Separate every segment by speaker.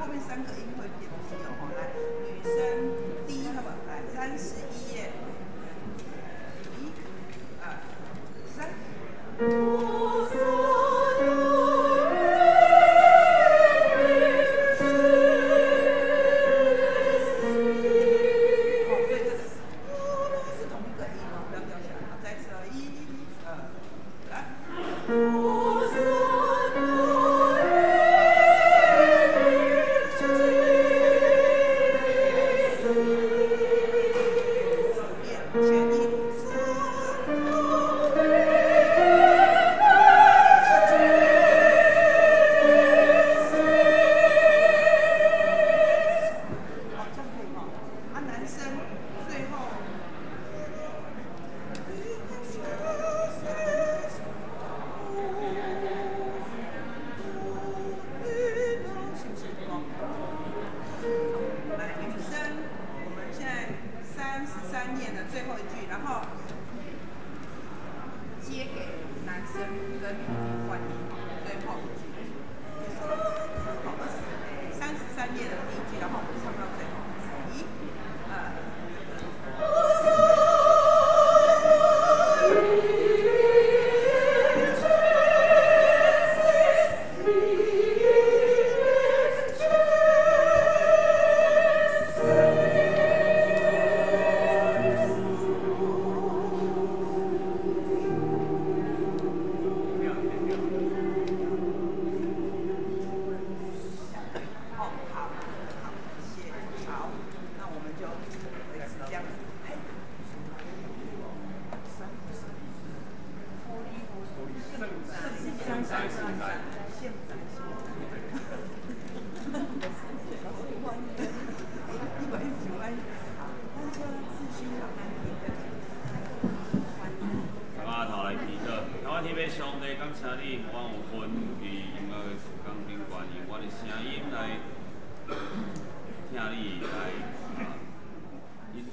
Speaker 1: 後面三個音會變低哦。來，女生低，好不好？來，31頁，一、二、三。哦，對，這個是同一個音哦，不要掉下來。好，再一次哦，一、二、來。全音。好，這樣可以嗎？啊，男生最後。是不是？來，女生，我們現在33頁的最後一句，然後接給男生跟換音，最後一句。好，33頁的第一句，然後我們唱到最後，一、二。哦，好，好，謝謝，好，那我們就維持這樣子。
Speaker 2: 阿頭來祈禱，台灣天父上帝，感謝你，我有份佇音樂的事工頂懸，用我的聲音來聽你來引帶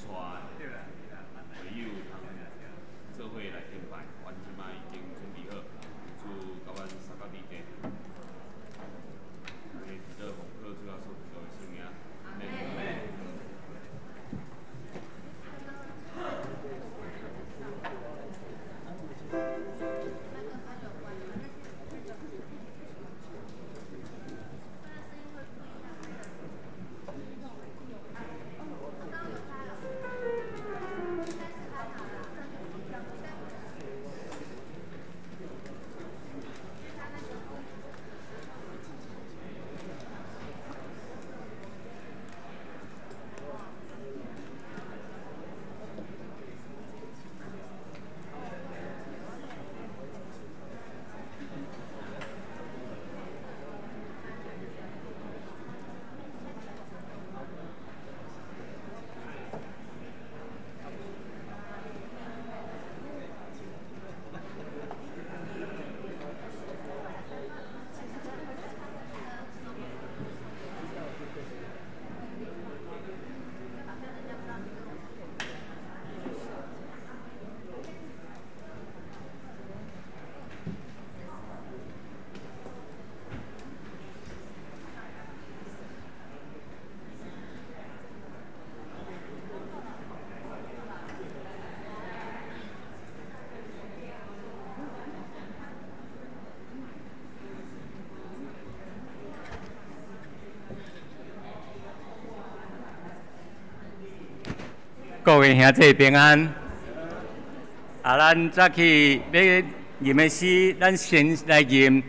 Speaker 2: 會友通做伙來敬拜。阮這擺已經準備好，主共阮三甲美地，來祈禱奉靠主耶穌基督的聖名，阿們。
Speaker 3: 各位兄弟平安。啊，咱早起欲吟的詩，咱先來吟，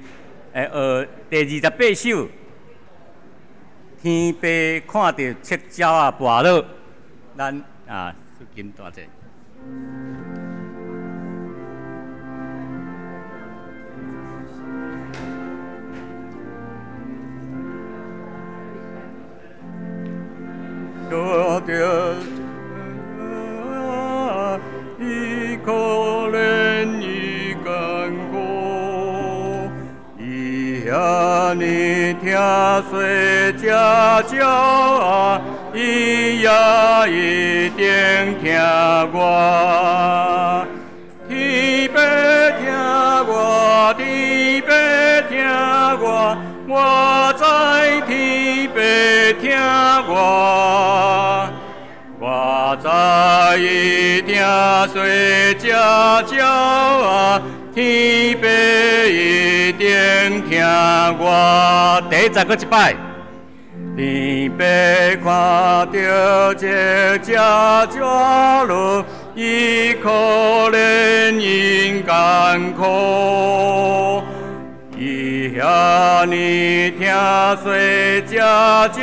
Speaker 3: 學第28首。天父看著赤鳥仔跋落，咱啊，吟大者。看著伊可憐伊艱苦，伊遐爾疼惜這鳥仔，伊也一定疼我。天父疼我，天父疼我，我知在天父聽我，我知伊疼惜這鳥仔，天父一定聽我。第一節閣一擺。天父看著這隻鳥兒，伊可憐𪜶艱苦，伊遐爾疼惜這鳥仔，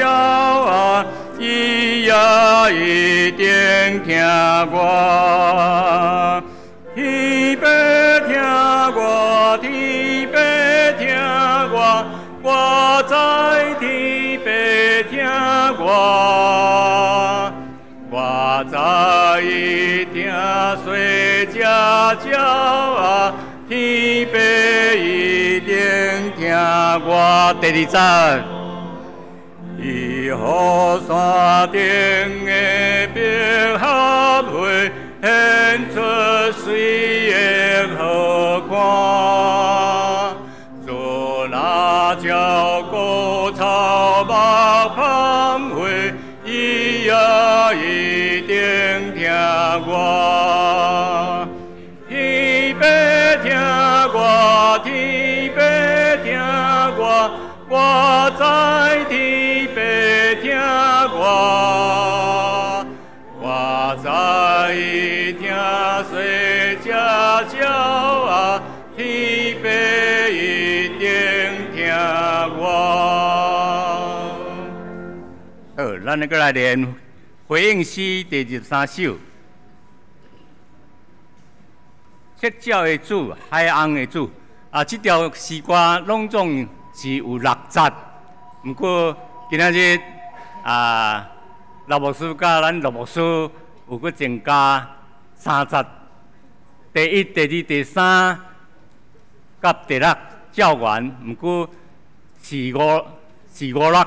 Speaker 3: 伊也一定聽我。天父聽我，天父聽我，我知天父聽我，我知伊疼惜這鳥仔，天父一定聽我。第二節，伊予山頂的百合花顯出水的好看。主若照顧草木芳花，伊也一定聽我。天父聽我，天父聽我，我知天父聽我，我知伊疼惜這鳥仔，天父一定聽我。好，咱閣來練回應詩第23首。赤鳥的主，海翁的主，啊，這條詩歌攏總是有六節，毋過今仔日啊，劉牧師佮咱羅牧師有閣增加三節，第一、第二、第三佮第六照原，毋過四五四五六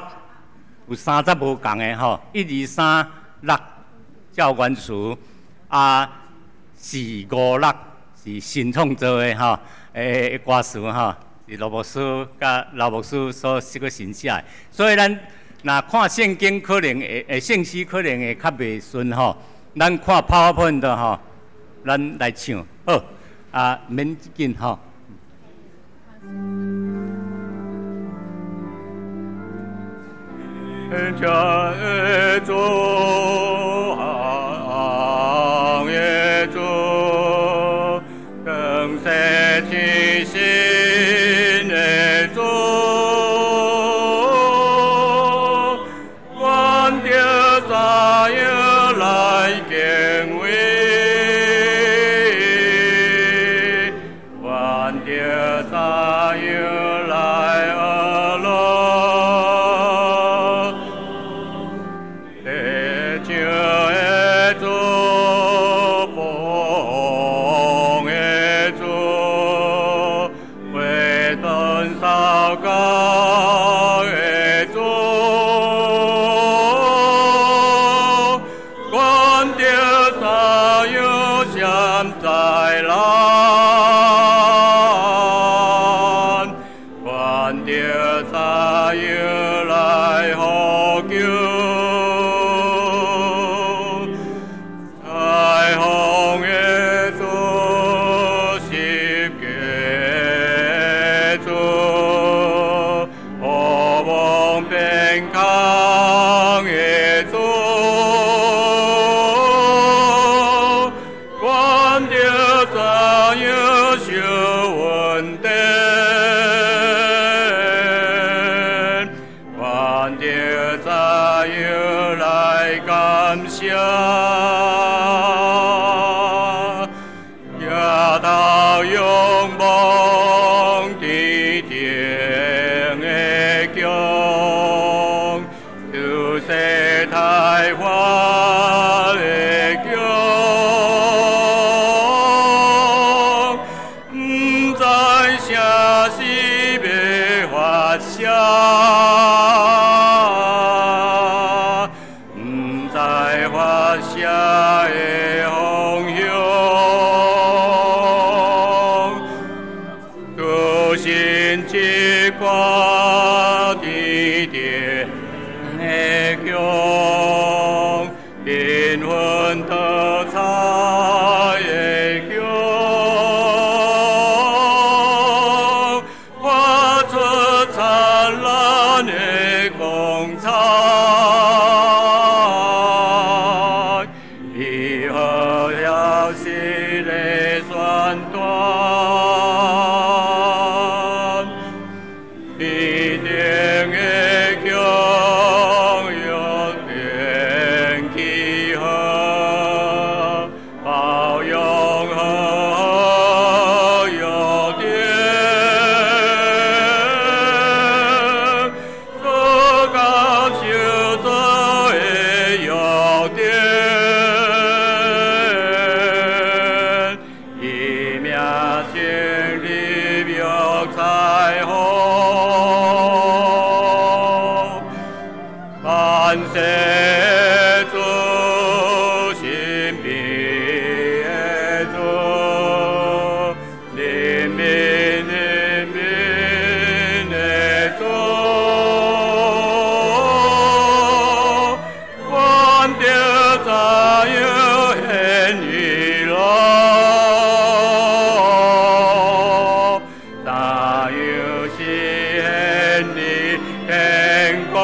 Speaker 3: 有三節無仝的吼，一二三六照原詞，啊，四五六是新創作的吼，歌詞吼，是羅牧師佮劉牧師所寫閣新寫的，所以咱若看聖經可能會聖詩可能會較袂順吼，咱看 PowerPoint 吼，咱來唱好，啊，免緊吼。天的主，海翁的主，降世天神的主，愿著怎樣來敬畏，願著怎樣來學樂。地上的主，暴風的主，火燈燒高的主，願著怎樣閃在咱，願著怎樣來呼救。彩虹的主，十架的主，何望变空的主，愿著怎樣受恩典，願著怎樣來感謝。抬頭仰望天頂的光，救世太華的光，毋知啥時欲發射，毋知發射的方向。主神這歌天感谢主，神秘的主，怜悯怜悯的主，阮著知影现伊咯，知影是现伊天国。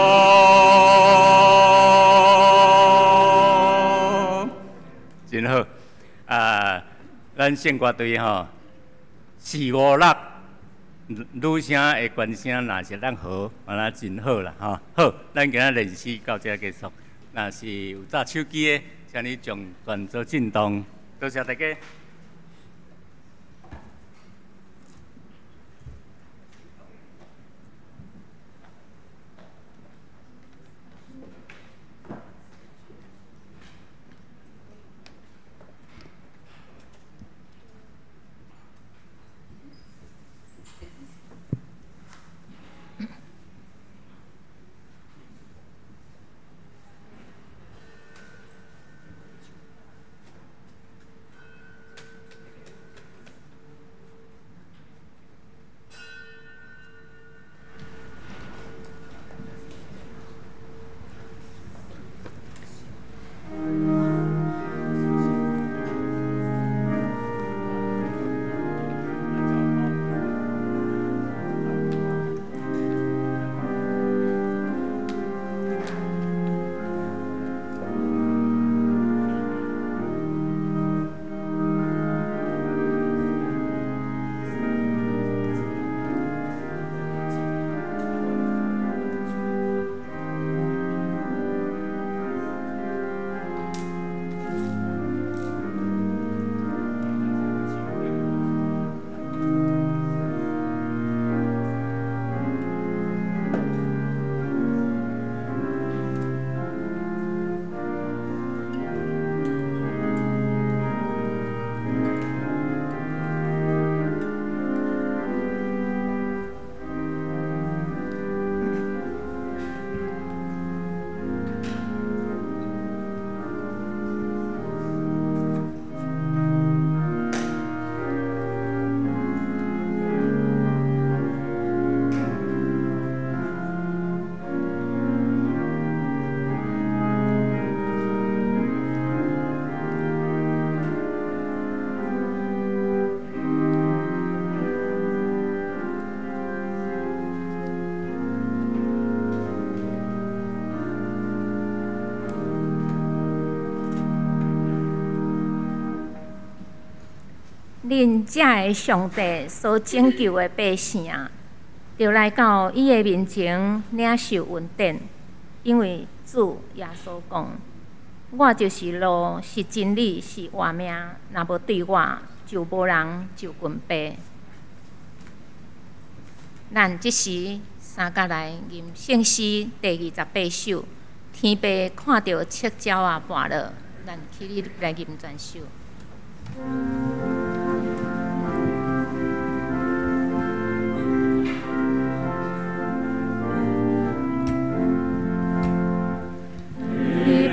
Speaker 3: 真好啊！咱圣歌队吼，四五六女声的关声，若是咱和，安尼真好啦吼。好，咱今仔练习到遮结束。若是有扎手机的，请你将转做震动。多谢大家。
Speaker 4: 恁遮的上帝所拯救的百姓，著来到伊的面前领受恩典，因为主耶稣讲：我就是路，是真理，是活命。若无对我，就无人就近父。咱这时三角来吟圣诗第28首，天父看著赤鸟仔跋落，咱起立来吟全首。
Speaker 5: 伊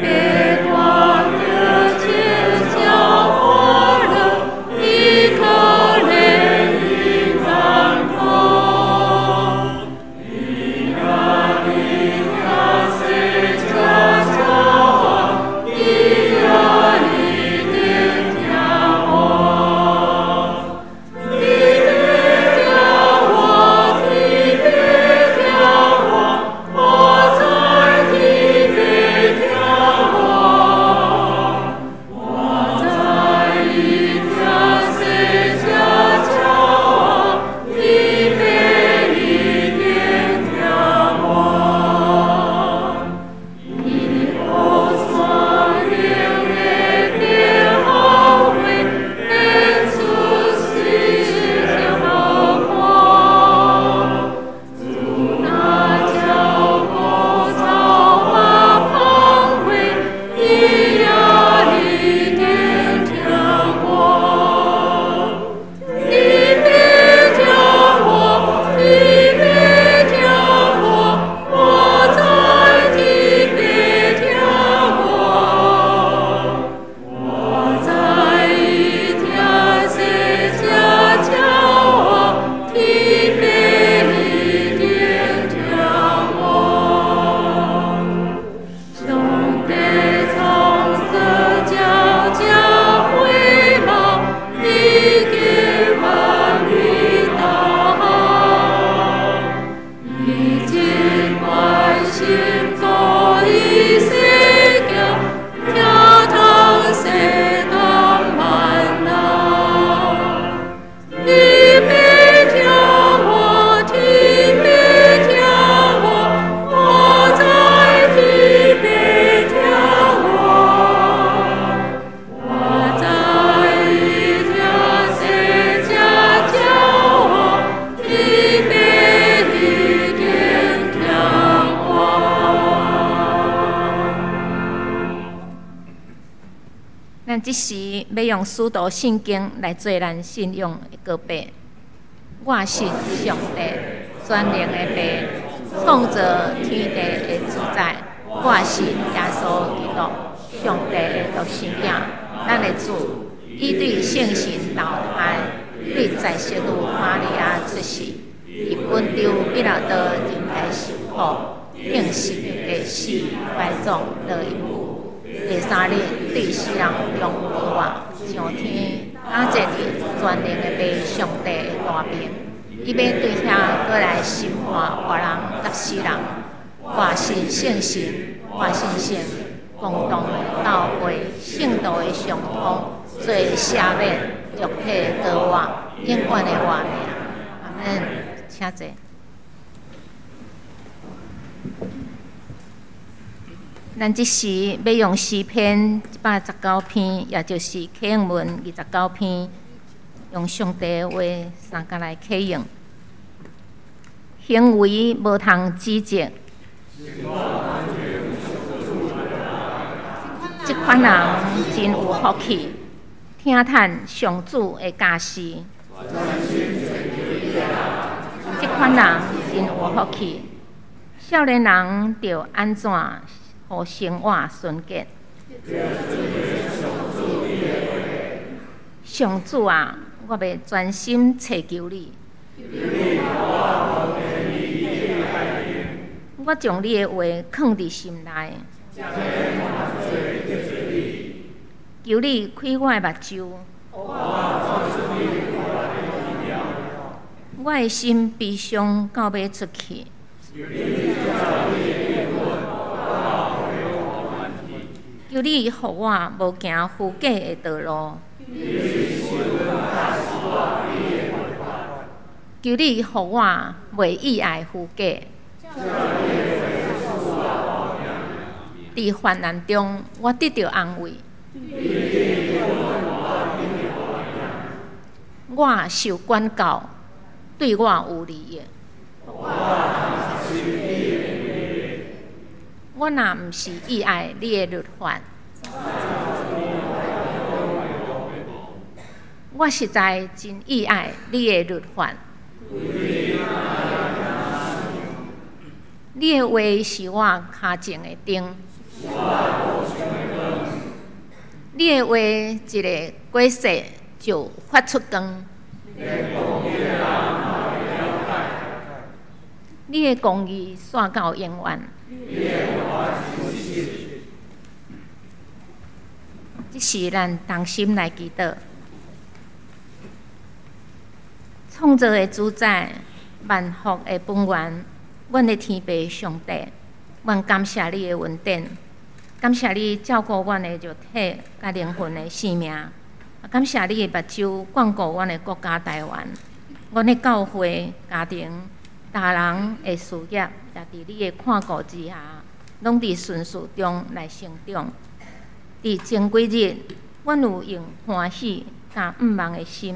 Speaker 5: 心做伊世行，才通世间万难。你欲听我，天欲听我，我知天欲听我。我知伊听世才叫我，天欲已经听我。
Speaker 4: 咱這時欲用使徒信經來做咱信仰的告白。我信上帝，全能的父，創造天地的主宰。我信耶穌基督，上帝的獨生囝，咱的主，伊對聖神投胎，對在聖女瑪利亞出世，佇本丟彼拉多人來受苦，釘十字架死，埋葬落陰府。第三日對死人中復活，上天，加坐佇全能的父上帝的大爿。伊欲對遐閣來審判活人佮死人。我信聖神，我信聖公同的教會，聖徒的相通，罪赦免，肉體的復活，永遠的活命。阿們，請坐。咱這時欲用詩篇119篇，也就是啟應文29篇，用上帝的話相共來啟應。行為無通指責，這款人真有福氣，聽趁上主的教示。這款人真有福氣，少年人著按怎予生活純潔？上主啊，我欲專心揣求你。我將你的話囥佇心內。求你開我的目睭。我的心悲傷到欲出氣。求你予我無行虛假的道路。求你予我袂意愛虛假。佇患難中，我得著安慰。我受管教，對我有利益。我若毋是意愛你的律法，我實在真意愛你的律法。你的話是我跤前的燈，你的話一个過世就發出光。你的公義煞到永遠。這是咱同心來祈禱。創造的主宰，萬福的本源，阮的天父上帝，阮感謝你的恩典，感謝你照顧阮的肉體佮靈魂的性命，感謝你的目睭眷顧阮的國家台灣，阮的教會、家庭、大人的事業，也佇你的看顧之下，攏佇順序中來成長。佇前幾日，阮有用歡喜佮向望的心，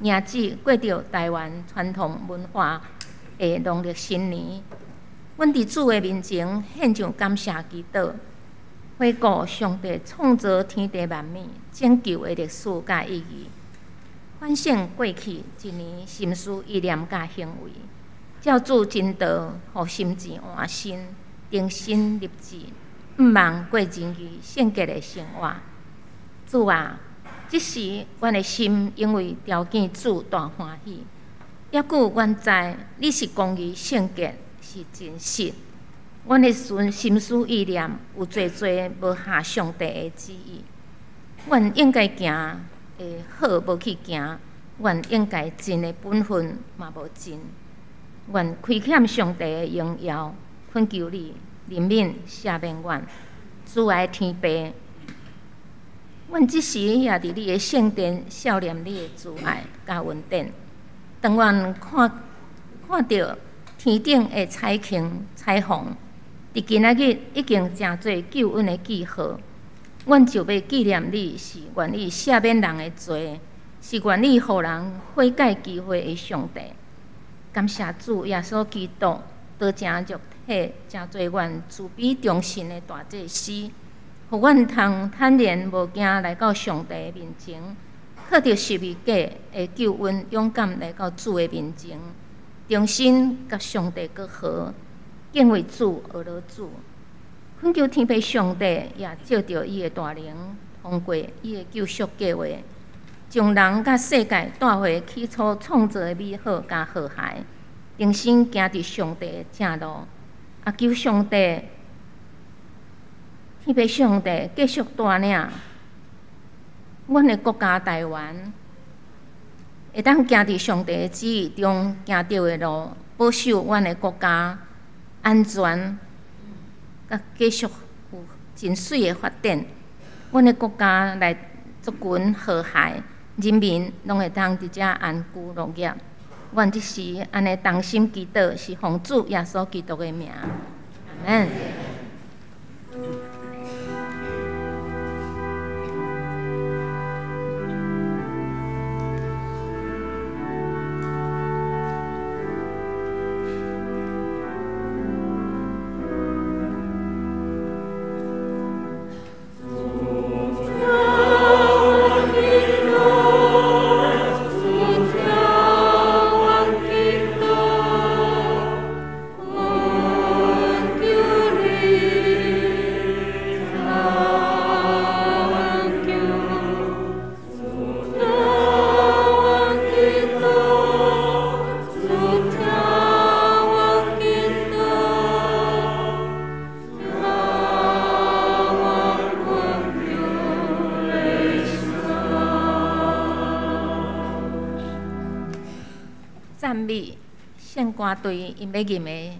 Speaker 4: 迎接過著台灣傳統文化的農曆新年。阮佇主的面前獻上感謝祈禱，回顧上帝創造天地萬物、拯救的歷史佮意義，反省過去一年心思意念佮行為，照主真道，予心志換新，重新立志，向望過仁義聖潔的生活。主啊，這時阮的心因為朝見主大歡喜。猶閣阮知你是公義聖潔，是真實。阮的心思意念有濟濟無合上帝的旨意。阮應該行的好無去行，阮應該盡的本分嘛無盡。願虧欠上帝的榮耀，懇求你怜悯赦免阮。慈爱天父，阮这时也伫你的圣殿，孝念你的慈爱佮恩典。当阮看著天顶的彩虹彩虹，伫今仔日已经成做救恩的记号，阮就欲纪念你是愿意赦免人的罪，是愿意予人悔改机会的上帝。感谢主耶稣基督，道成肉体，成做阮慈悲忠信的大祭司，予阮通坦然无惊来到上帝的面前，靠著十字架的救恩，勇敢来到主的面前，重新佮上帝阁和，敬畏主，学罗主。恳求天父上帝也借著伊的大能，通过伊的救赎计划，将人佮世界带回起初创造的美好佮和谐，重新行伫上帝的正路。啊，求上帝，天父上帝继续带领阮的国家台湾，会当行伫上帝的旨意中行对的路，保守阮的国家安全，佮继续有真媠的发展。阮的国家内族群和谐，人民拢会当伫遮安居乐业。阮这时按呢同心祈祷，是奉主耶稣基督的名，阿们。赞美圣歌队𪜶欲吟的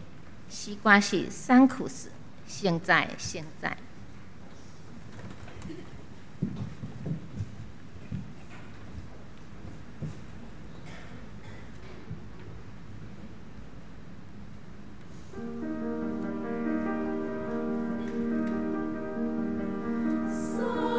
Speaker 4: 诗歌是《Sanctus》，圣哉，圣哉。
Speaker 5: Sanctus.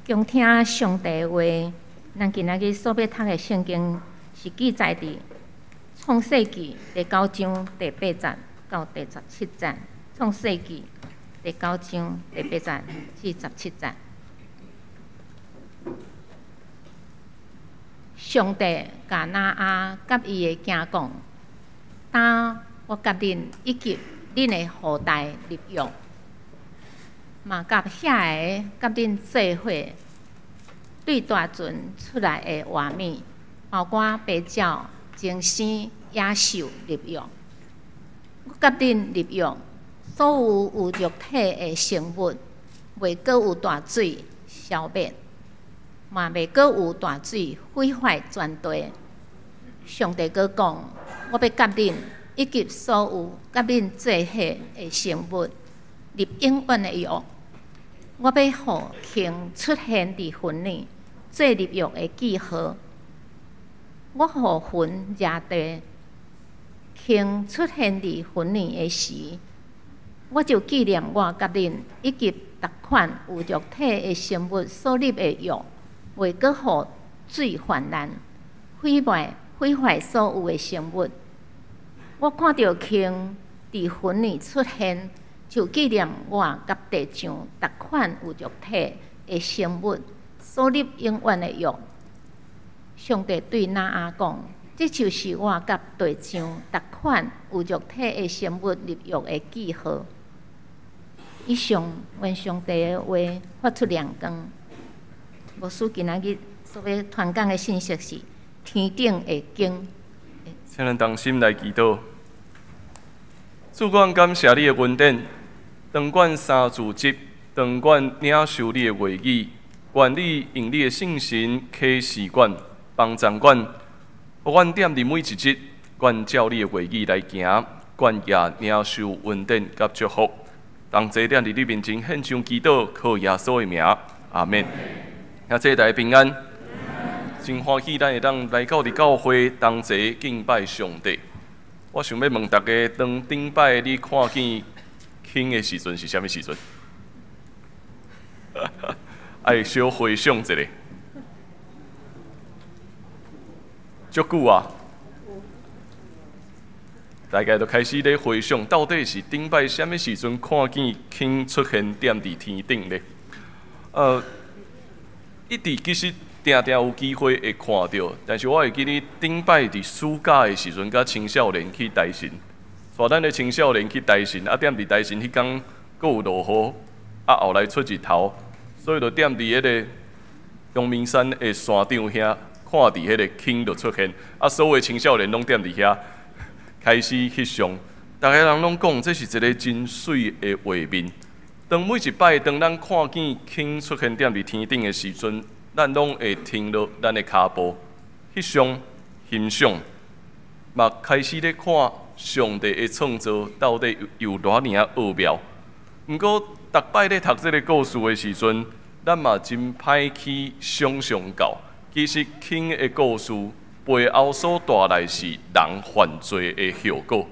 Speaker 4: 恭聽上帝話，咱今仔日所欲讀的聖經是記載佇創世記第九章第八節到第十七節。創世記第九章第八節至十七節。上帝共挪亞佮伊的囝講：當我佮恁以及恁的後代立約，嘛佮遐个佮恁做伙對大船出來的活物，包括白鳥、精生、野獸立約。我佮恁立約，所有有肉體的生物，袂閣有大水消滅，嘛袂閣有大水毀壞全地。上帝閣講：我欲佮恁以及所有佮恁做伙的生物立永遠的約。我欲予鯨出現佇雲裡，做立約的記號。我予雲掠地，鯨出現佇雲裡的時，我就紀念我佮恁以及逐款有肉體的生物所立的約，袂閣予水泛濫，毀壞所有的生物。我看著鯨佇雲裡出現，就紀念我佮地上逐款有肉體的生物所立永遠的約。上帝對挪亞講：這就是我佮地上逐款有肉體的生物立約的記號。以上，願上帝的話發出亮光。牧師今仔日所欲傳講的信息是天頂的經。
Speaker 6: 請咱同心來祈禱。主，阮感謝你的恩典，當阮三自節，當阮領受你的話語，願你用你的聖神啟示阮，幫助阮，予阮踮佇每一日，阮照你的話語來行，阮也領受恩典佮祝福。同齊踮佇你面前獻上祈禱，靠耶穌的名，阿們。兄弟大家平安。真歡喜，咱會當來到佇教會同齊敬拜上帝。我想欲問大家，當頂擺你看見鯨的時陣是啥物時陣？愛小回想一下，足久啊！大家就開始咧回想，到底是頂擺啥物時陣看見鯨出現踮佇天頂咧？一直其實定定有機會會看著，但是我會記得頂擺佇暑假的時陣，佮青少年去台神，帶咱的青少年去台神，啊，踮佇台神彼工，閣有落雨，啊，後來出日頭，所以就踮佇彼个陽明山的山頂遐，看佇彼个鯨就出現，啊，所有青少年攏踮佇遐開始翕相，逐个人攏講這是一个真媠的畫面。當每一擺當咱看見鯨出現踮佇天頂的時陣，咱攏會停落咱的跤步，翕相、欣賞，嘛開始咧看上帝的創造到底有偌爾仔奧妙。毋過，逐擺咧讀這个故事的時陣，咱嘛真歹去想象到，其實鯨的故事背後所帶來是人犯罪的後果。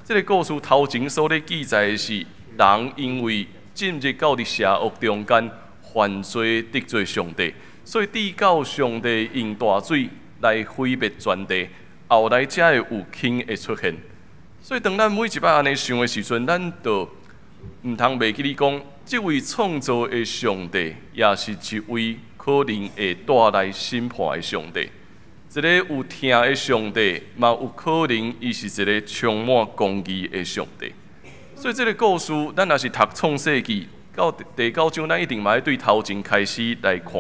Speaker 6: 這个故事頭前所咧記載的是，人因為進入到佇邪惡中間，犯罪得罪上帝，所以直到上帝用大水來毀滅全地，後來才會有鯨的出現。所以當咱每一擺按呢想的時陣，咱就毋通袂記得講，這位創造的上帝，也是一位可能會帶來審判的上帝。一个有疼的上帝，嘛有可能伊是一个充滿公義的上帝。所以這个故事，咱若是讀創世記到第九章，咱一定嘛愛對頭前開始來看。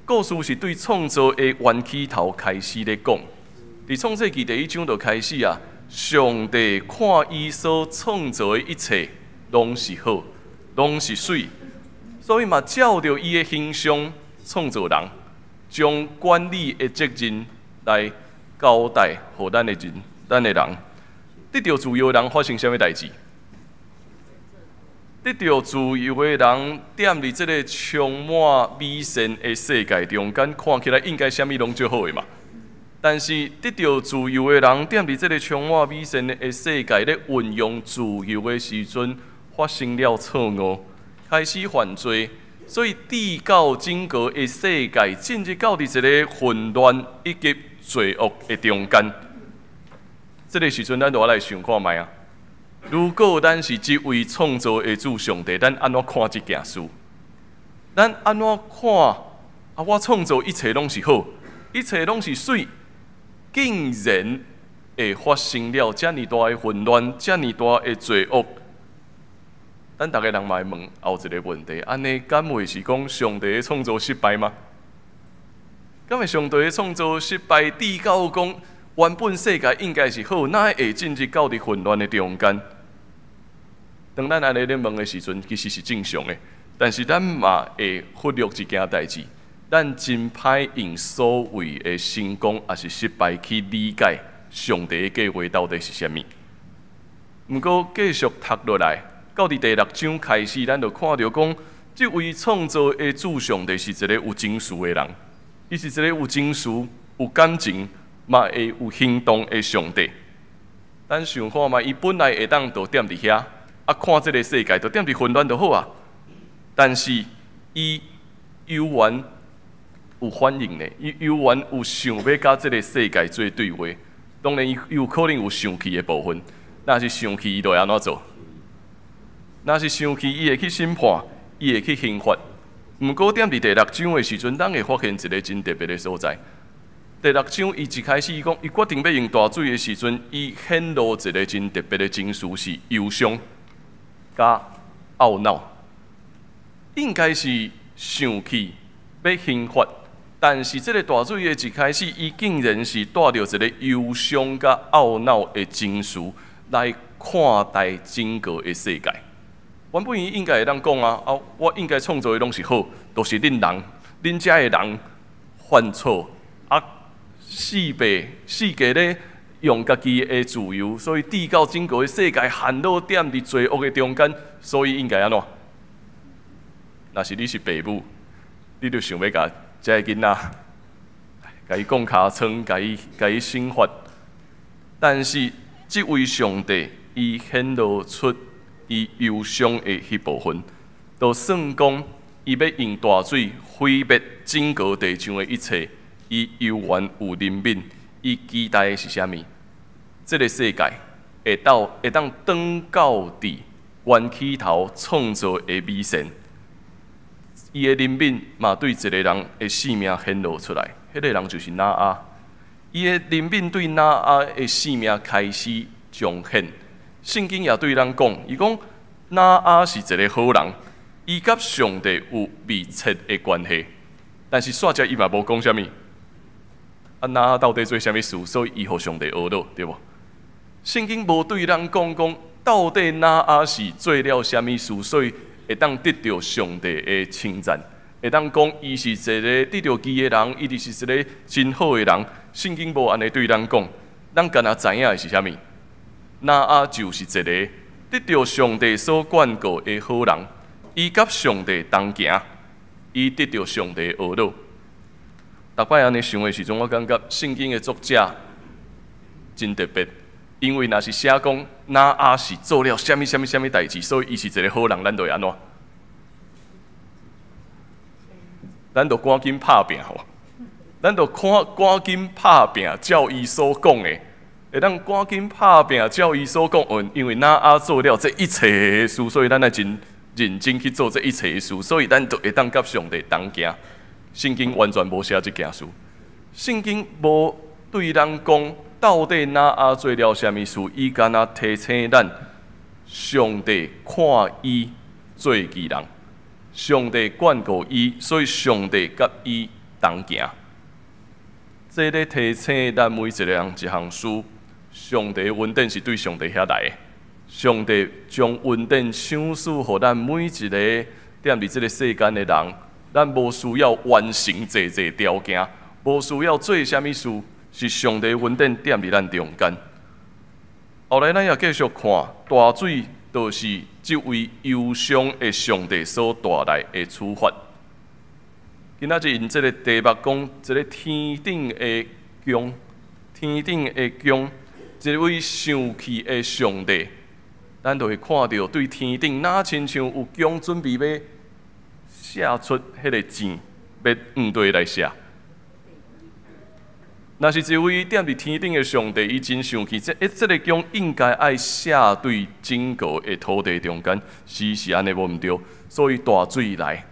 Speaker 6: 故事是對創造的源起頭開始咧講。佇創世記第一章就開始啊，上帝看伊所創造的一切攏是好，攏是媠，所以嘛照著伊的形象創造人，將管理的責任來交代予咱的人，咱的人。得著自由的人發生啥物代誌？得著自由的人，踮佇這个充滿美善的世界中間，看起來應該啥物攏足好的嘛。但是得著自由的人，踮佇這个充滿美善的世界咧運用自由的時陣，發生了錯誤，開始犯罪，所以至到整個的世界進入到佇一個混亂以及罪惡的中間。這个時陣，咱就來想看覓啊。如果咱是這位創造的主上帝，咱按怎看這件事？咱按怎看？啊，我創造一切攏是好，一切攏是媠，竟然會發生了遮爾大的混亂，遮爾大的罪惡。咱逐个人嘛會問後一個問題：按呢敢會是講上帝的創造失敗嗎？敢會上帝的創造失敗？至到講原本世界應該是好，哪會進入到佇混亂的中間？當咱按呢咧問的時陣，其實是正常的。但是咱嘛會忽略一件代誌，咱真歹用所謂的成功抑是失敗去理解上帝的計劃到底是啥物。毋過繼續讀落來，到佇第六章開始，咱就看著講，這位創造的主上帝是一个有情緒的人，伊是一个有情緒、有感情，嘛會有行動的上帝。咱想看覓，伊本來會當就踮佇遐，啊看這个世界，就踮佇混亂就好啊。但是伊猶原有反應呢，伊猶原有想欲佮這个世界做對話。當然，伊有可能有生氣的部分，若是生氣，伊就會按怎做？若是生氣，伊會去審判，伊會去刑罰。毋過，踮佇第六章的時陣，咱會發現一个真特別的所在。第六章，伊一開始伊講，伊決定欲用大水的時陣，伊顯露一个真特別的情緒，是憂傷佮懊惱。應該是生氣欲刑罰，但是這个大水的一開始，伊竟然是帶著一个憂傷佮懊惱的情緒來看待整個的世界。原本伊應該會當講啊，啊，我應該創造的攏是好，都是恁人，恁遮的人犯錯啊，四界四界咧用家己的自由，所以致到整個的世界陷落踮佇罪惡的中間，所以應該按怎？若是你是爸母，你就想欲共這个囡仔，共伊摃尻川，共伊懲罰。但是這位上帝，伊顯露出伊憂傷的彼部分，就算講伊欲用大水毀滅整個地上的一切，伊猶原有憐憫，伊期待的是啥物？這个世界會當轉到佇原起頭創造的美善。伊的憐憫嘛，對一个人的性命顯露出來，彼个人就是挪亞。伊的憐憫對挪亞的性命開始彰顯。聖經也對咱講，伊講挪亞是一个好人，伊佮上帝有密切的關係。但是煞只伊嘛無講啥物。啊，挪亞到底做啥物事，所以伊予上帝呵咾，對無？聖經無對咱講講，到底挪亞是做了啥物事，所以會當得著上帝的稱讚，會當講伊是一个得著義的人，伊就是一个真好的人。聖經無按呢對咱講，咱干焦知影的是啥物？挪亞就是一个得著上帝所眷顧的好人，伊佮上帝同行，伊得著上帝呵咾。逐擺按呢想的時陣，我感覺聖經的作者真特別，因為若是寫講挪亞是做了啥物啥物啥物代誌，所以伊是一个好人，咱就會按怎？咱就趕緊拍拚吼，咱就看趕緊拍拚，照伊所講的，會當趕緊拍拚，照伊所講，因為挪亞做了這一切的事，所以咱愛真認真去做這一切的事，所以咱就會當佮上帝同行。聖經完全無寫這件事，聖經無對咱講到底挪亞做了啥物事，伊干焦提醒咱，上帝看伊做義人，上帝眷顧伊，所以上帝佮伊同行。這咧提醒咱每一个人一項事：上帝恩典是對上帝遐來的，上帝將恩典賞賜予咱每一个踮佇這个世間的人。咱無需要完成濟濟條件，無需要做啥物事，是上帝恩典踮佇咱中間。後來咱也繼續看，大水就是這位憂傷的上帝所帶來的處罰。今仔日用這个題目講，一个天頂的宮，天頂的宮，一位生氣的上帝，咱就會看著對天頂，若親像有弓準備欲射出彼个箭，欲向地來射。若是一位踮佇天頂的上帝，伊真生氣，這個弓應該愛射對整個的土地中間，是按呢無毋對？所以大水來，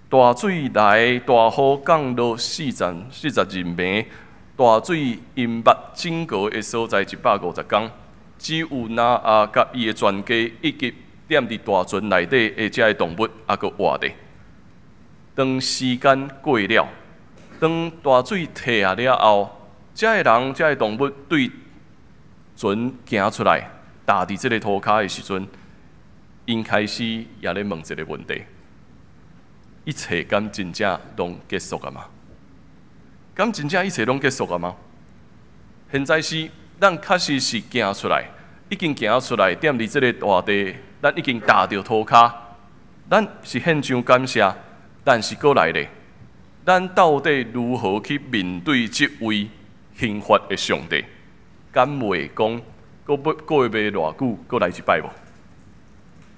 Speaker 6: 大水來，大雨降落40日暝，大水淹沒整個的所在150工，只有挪亞佮伊的全家以及踮佇大船內底的這个動物猶閣活著。當時間過了，當大水退啊了後，這个人、這个動物對船行出來，踏佇這个塗跤的時陣，𪜶開始也咧問一个問題：一切敢真正攏結束啊嗎？敢真正一切攏結束啊嗎？現在是咱確實是行出來，已經行出來，踮佇這个大地，咱已經踏著塗跤，咱是獻上感謝，但是閣來咧，咱到底如何去面對這位刑罰的上帝？敢會講，閣欲過袂偌久，閣來一擺無？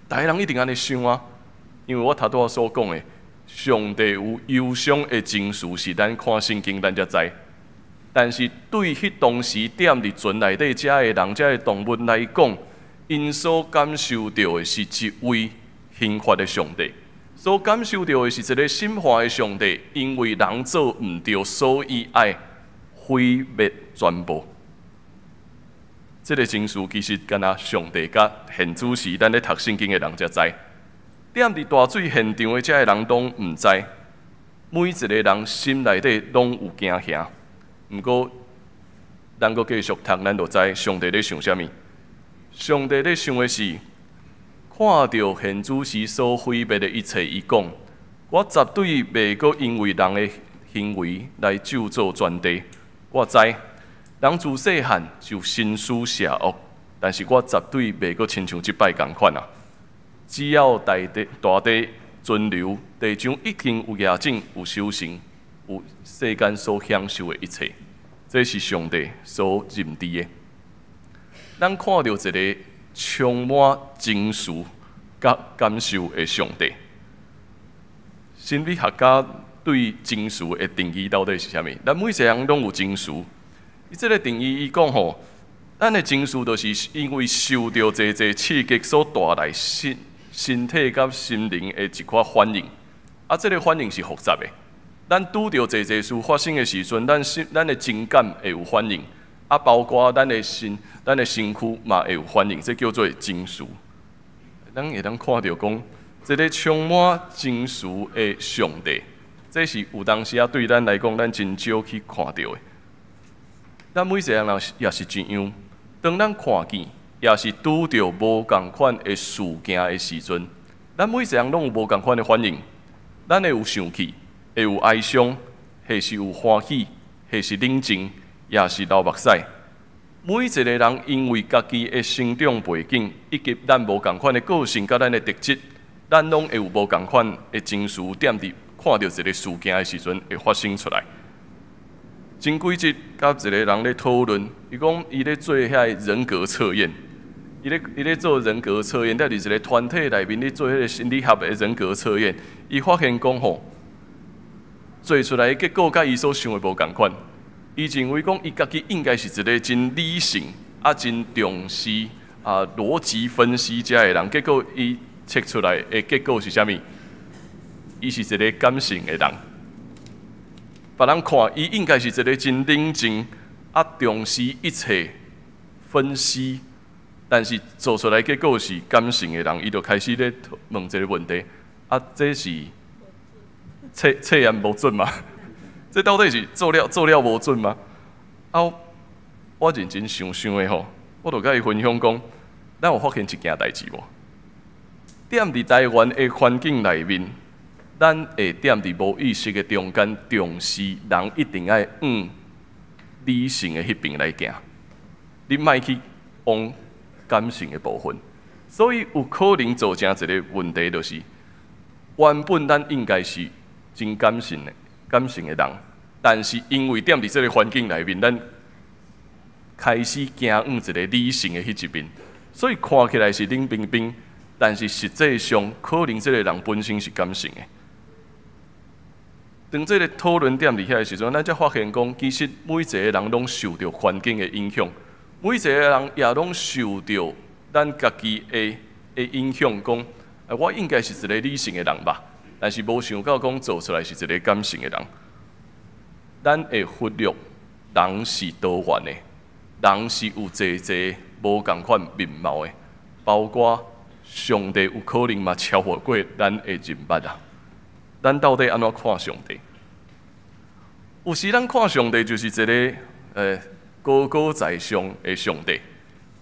Speaker 6: 逐个人一定按呢想啊，因為我頭拄仔所講的，上帝有憂傷的情緒，是咱看聖經咱才知。但是對彼當時踮佇船內底遮的人、遮的動物來講，𪜶所感受著的是一位刑罰的上帝，所感受著的是一个審判的上帝，因為人做毋對，所以愛毀滅全部。這个情緒其實敢若上帝佮現主時，咱咧讀聖經的人才知。踮佇大水現場的遮的人攏毋知，每一个人心內底攏有驚嚇。毋過，咱閣繼續讀，咱就知上帝咧想啥物。上帝咧想的是，看著現主時所毀滅的一切，伊講：我絕對袂閣因為人的行為來咒詛全地。我知人自細漢就心思邪惡，但是我絕對袂閣親像這擺仝款啊！只要大地大地存留，地上一定有夜景、有收成、有世間所享受的一切。這是上帝所認知的。咱看著一个充滿情緒佮感受的上帝。心理學家對情緒的定義到底是啥物？咱每一个人攏有情緒。伊這个定義，伊講吼，咱的情緒就是因為受著濟濟刺激所帶來身體佮心靈的一寡反應。啊，這个反應是複雜的。咱拄著濟濟事發生的時陣，咱的情感會有反應，啊，包括咱的身軀嘛會有反應，這叫做情緒。咱會當看著講，這个充滿情緒的上帝，這是有當時仔對咱來講，咱真少去看著的。咱每一個人也是一樣，當咱看見，也是拄著無仝款的事件的時陣，咱每一個人攏有無仝款的反應，咱會有生氣，會有哀傷，或是有歡喜，或是冷靜，也是流目屎。每一個人因為家己的成長背景，以及咱無仝款的個性佮咱的特質，咱攏會有無仝款的情緒，踮佇看著一个事件的時陣會發生出來。前幾日佮一个人咧討論，伊講伊咧做遐个人格測驗，伊咧做人格測驗，佇一个團體內面咧做彼个心理學的人格測驗，伊發現講吼，做出來的結果佮伊所想的無仝款。伊認為講伊家己應該是一个真理性啊、真重視啊邏輯分析這的人，結果伊測出來的結果是啥物？伊是一个感性的人。別人看伊應該是一个真冷靜啊，重視一切分析，但是做出來結果是感性的人，伊就開始咧問這个問題：啊，這是測驗無準嗎？這到底是做了無準嗎？啊，我認真想想的吼，我就佮伊分享講，咱有發現一件代誌無？踮佇台灣的環境內面，咱會踮佇無意識的中間重視人一定愛往理性的彼邊來行，你莫去往感性的部分。所以有可能造成一个問題，就是原本咱應該是真感性的人，但是因為踮佇這个環境內面，咱開始行往一个理性的彼一面，所以看起來是冷冰冰，但是實際上可能這个人本身是感性的。當這个討論點佇遐的時陣，咱才發現講，其實每一個人攏受著環境的影響，每一個人也攏受著咱家己的影響，講，我應該是一个理性的人吧，但是無想到講做出來是一个感性的人。咱會忽略人是多元的，人是有濟濟無仝款面貌的，包括上帝有可能嘛超越過咱的認捌啊。咱到底按怎看上帝？有時咱看上帝就是一个高高在上的上帝，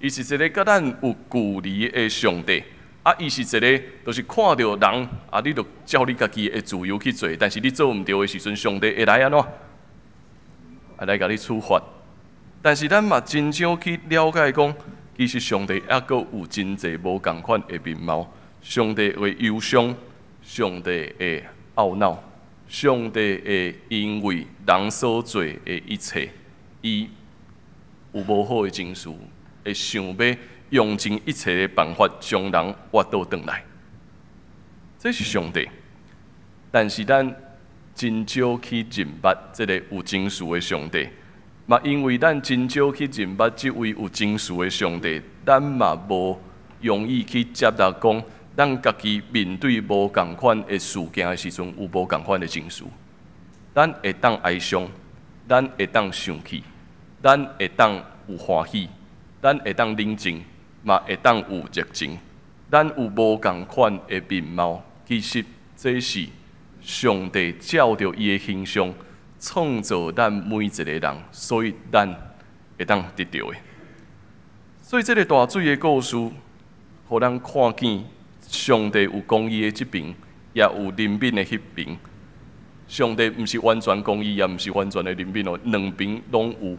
Speaker 6: 伊是一个佮咱有距離的上帝。啊，伊是一个，就是看著人啊，你就照你家己的自由去做，但是你做毋著的時陣，上帝會來按怎？啊，來共你處罰。但是咱嘛真少去了解講，其實上帝猶閣有真濟無仝款的面貌。上帝會憂傷，上帝會懊惱，上帝會因為人所做的一切，伊有無好的情緒，會想欲用盡一切的辦法將人挖倒轉來。這是上帝，但是咱真少去認捌這个有情緒的上帝，嘛因為咱真少去認捌這位有情緒的上帝，咱嘛無容易去接納講，咱家己面對無仝款的事件的時陣，有無仝款的情緒。咱會當哀傷，咱會當生氣，咱會當有歡喜，咱會當冷靜，嘛會當有熱情。咱有無仝款的面貌，其實這是上帝照著伊的形象創造咱每一个人，所以咱會當得著的。所以這个大水的故事，予咱看見上帝有公義的這邊，也有憐憫的彼邊。上帝毋是完全公義，也毋是完全的憐憫哦，兩邊攏有，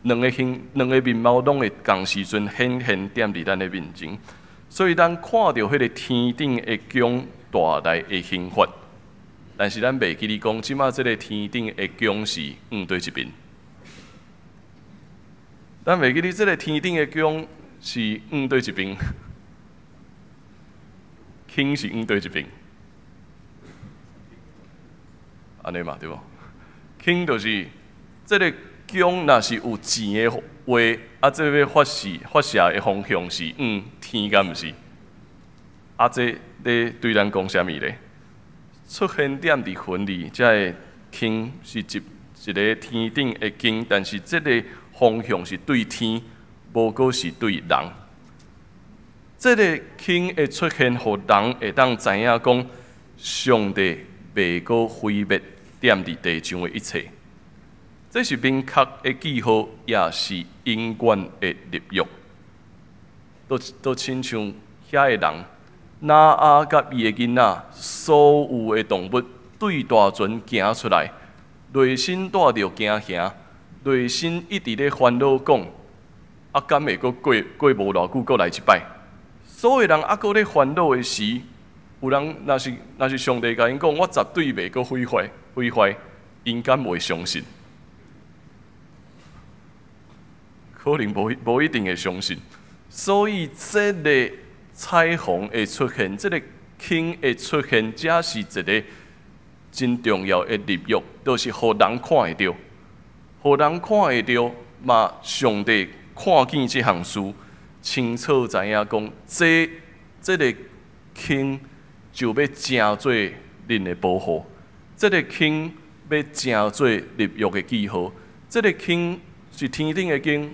Speaker 6: 兩个形、兩个面貌攏會仝時陣顯現踮佇咱的面前。所以咱看著彼个天頂的弓帶來的刑罰，但是咱袂記得講，這馬這个天頂的弓是向佗一邊。咱袂記得這个天頂的弓是向佗一邊，輕是向佗一邊，按呢嘛對無？輕就是這个弓，若是有箭的話，啊，這欲發射發射的方向是向天，敢毋是？啊，這咧對咱講啥物咧？出現點佇園裡，這个弓是一一个天頂的弓，但是這个方向是對天，無閣是對人。這个弓的出現，予人會當知影講，上帝袂閣毀滅踮佇地上的一切。這是明確的記號，也是永遠的立約。都親像遐个人，挪亞佮伊的囡仔，所有的動物對大船行出來，內心帶著驚嚇，內心一直咧煩惱講，啊，敢會閣過過無偌久，閣來一擺？所有人猶閣咧煩惱的時，有人若是上帝共𪜶講，我絕對袂閣毀壞毀壞，𪜶敢會相信？可能無一定會相信。所以這个彩虹的出現，這个弓的出現，這是一个真重要的立約，就是予人看會著，予人看會著嘛。上帝看見這項事，清楚知影講，這个弓就欲成做恁的保護，這个弓欲成做立約的記號，這个弓是天頂的弓，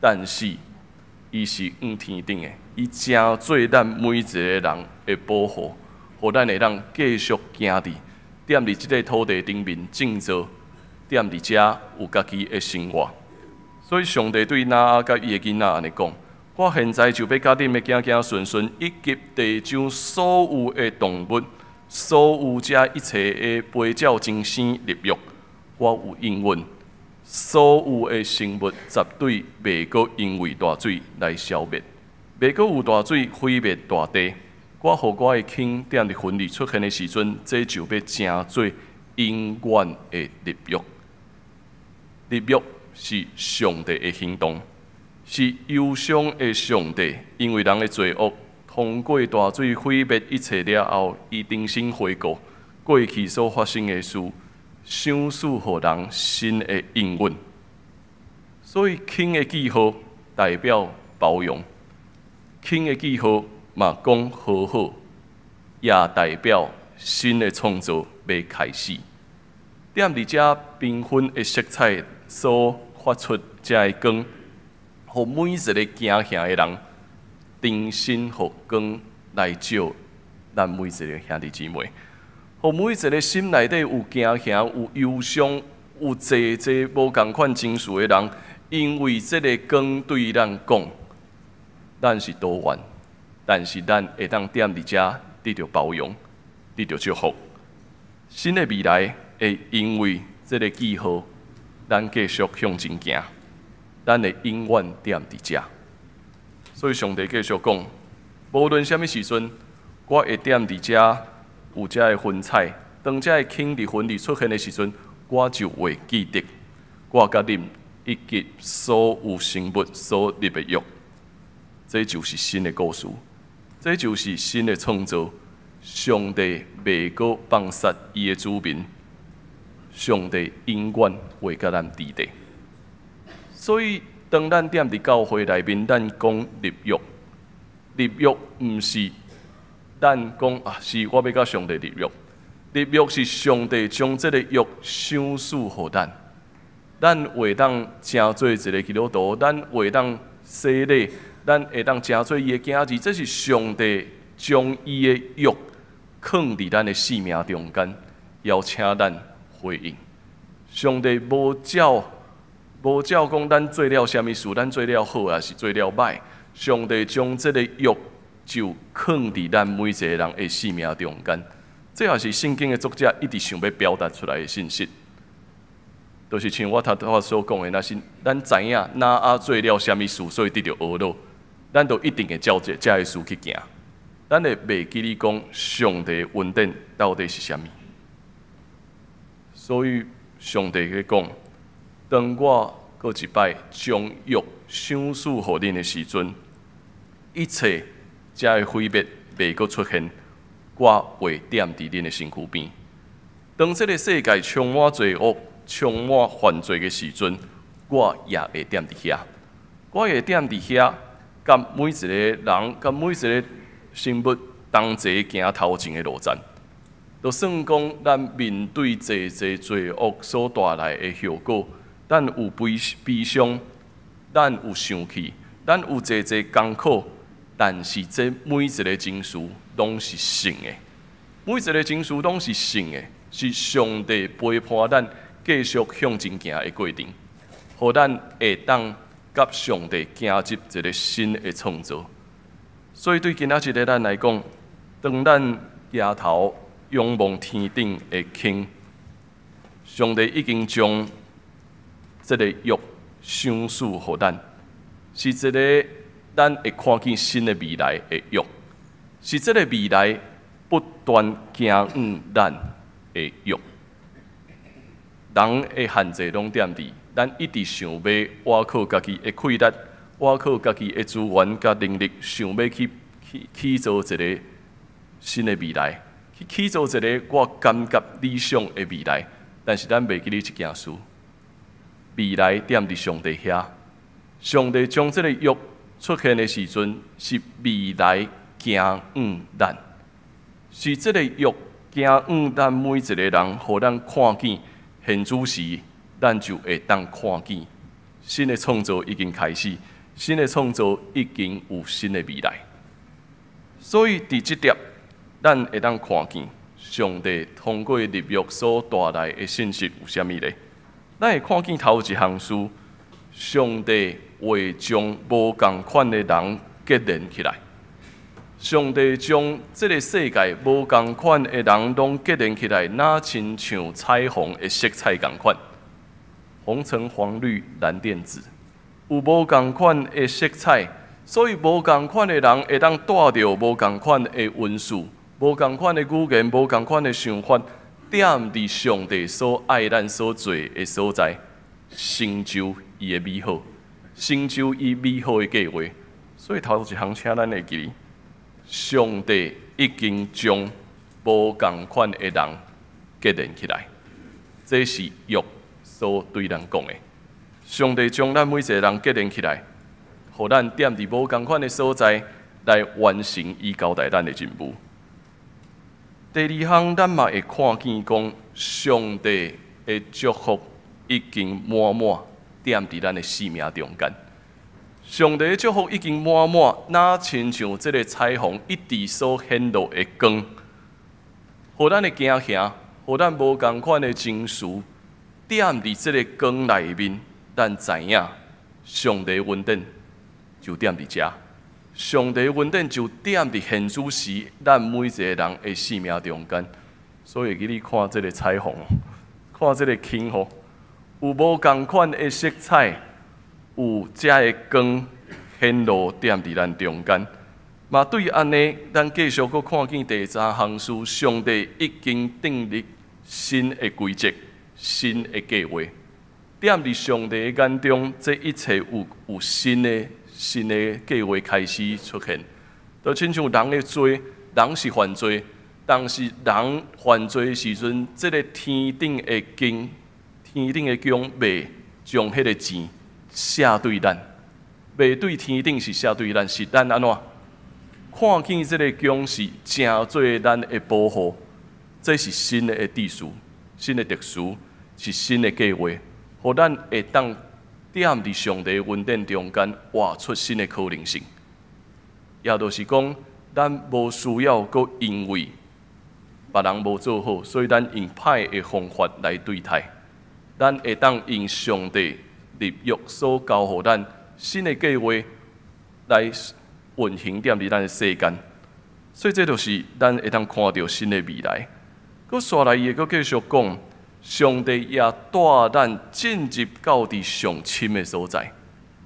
Speaker 6: 但是伊是向天頂的，伊成做咱每一個人的保護，予咱會當繼續行佇踮佇這个土地頂面種作，踮佇遮有家己的生活。所以上帝對挪亞佮伊的囡仔按呢講：我現在就欲佮恁的子子孫孫，以及地上所有的動物，所有這一切的飛鳥精生立約，我有應允，所有的生物絕對袂閣因為大水來消滅，袂閣有大水毀滅大地。我予我的弓踮佇園裡出現的時陣，這就欲成做永遠的立約。立約是上帝的行動，是憂傷的上帝，因為人的罪惡，通過大水毀滅一切了後，伊重新回顧過去所發生的事，賞賜予人新的應允。所以輕的記號代表包容，輕的記號嘛講和好，也代表新的創造欲開始。踮佇遮繽紛的色彩所發出遮的光，予每一个敬虔的人重新予光來照咱每一个兄弟姊妹，予每一个心內底有驚嚇、有憂傷、有濟濟無仝款情緒的人，因為這个光對咱講，咱是多元，但是咱會當踮佇遮得著包容，得著祝福。新的未來會因為這个記號，咱繼續向前行，咱會永遠踮佇遮。所以上帝繼續講，無論啥物時陣，我會踮佇遮有遮的雲彩。當遮的輕佇雲裡出現的時陣，我就會記得我佮恁以及所有生物所立的約。這就是新的故事，這就是新的創造。上帝袂閣放殺伊的子民，上帝永遠會佮咱佇咧。所以，當咱踮佇教會內面，咱講立約，立約毋是咱講啊，是我欲佮上帝立約。立約是上帝將這个約賞賜予咱，咱會當成做一个基督徒，咱會當洗禮，咱會當成做伊的囝兒，這是上帝將伊的約囥佇咱的生命中間，邀請咱回應。上帝無照講咱做了啥物事，咱做了好抑是做了歹，上帝將這个約就囥佇咱每一個人的生命中間。這也是聖經的作者一直想欲表達出來的信息，就是像我頭拄仔所講的，若是咱知影挪亞做了啥物事，所以得著厄魯，咱就一定會照這个事去行。咱會袂記得講上帝恩典到底是啥物。所以上帝咧講，當我閣一擺將約賞賜予恁的時陣，一切這个毀滅袂閣出現，我會踮佇恁的身軀邊。當這个世界充滿罪惡、充滿犯罪的時陣，我也會踮佇遐。我會踮佇遐，佮每一個人、佮每一個生物同齊行頭前的路程。就算講咱面對濟濟罪惡所帶來的後果，咱有悲傷，咱有生氣，咱有濟濟艱苦，但是這每一个情緒攏是聖的，每一个情緒攏是聖的，是上帝陪伴咱繼續向前行的過程，予咱會當佮上帝行入一個新的創造。所以對今仔日的咱來講，當咱舉頭仰望天頂的星，上帝已經將這个約賞賜予咱，是一个咱會看見新的未來的約，是這个未來不斷行向咱的約。人的限制攏踮佇，咱一直想欲倚靠家己的氣力，倚靠家己的資源佮能力，想欲去起造一个新的未來，去起造一个我感覺理想的未來。但是咱袂記得一件事，未來踮佇上帝遐，上帝將這个約出現的時陣，是未來行向咱，是這个約行向咱每一个人，予咱看見現主時，咱就會當看見新的創造已經開始，新的創造已經有新的未來。所以佇這點，咱會當看見上帝通過立約所帶來的信息有啥物咧？咱會看見頭一項事，上帝會將無仝款的人結連起來。上帝將這个世界無仝款的人攏結連起來，若親像彩虹的色彩仝款，紅橙黃綠藍靛紫，有無仝款的色彩，所以無仝款的人會當帶著無仝款的恩賜、無仝款的語言、無仝款的想法，踮佇上帝所愛咱所做的所在，成就伊的美好，成就伊美好的計畫。所以頭一項，請咱會記，上帝已經將無仝款的人結連起來，這是約所對咱講的。上帝將咱每一個人結連起來，予咱踮佇無仝款的所在來完成伊交代咱的任務。第二項，咱嘛會看見講，上帝的祝福已經滿滿踮佇咱的生命中間。上帝的祝福已經滿滿，若親像這个彩虹一直所顯露的光，予咱的行行，予咱無仝款的情緒，踮佇這个光內面，咱知影上帝恩典就踮佇遮，上帝恩典就踮佇現此時咱每一个人的生命中間。所以會記你看這个彩虹，看這个天吼，有無仝款的色彩，有遮的光顯露踮佇咱中間。嘛對按呢，咱繼續閣看見第三項事，上帝已經訂立新的規則、新的計劃。踮佇上帝的眼中，這一切有新的計劃開始出現。就親像人的罪，人是犯罪，但是人犯罪的時陣，這个天頂的經，天頂的宮袂將彼个錢射對咱，袂對天頂是射對咱，是咱按怎？看見這个弓是成做咱的保護，這是新的秩序，新的秩序，是新的計劃，予咱會當踮佇上帝恩典中間活出新的可能性。也就是講，咱無需要閣因為別人無做好，所以咱用歹的方法來對待。咱會當用上帝立約所交予咱新的計劃來運行踮佇咱的世間，所以這就是咱會當看著新的未來。閣紲來，伊會閣繼續講，上帝也帶咱進入到佇上深的所在，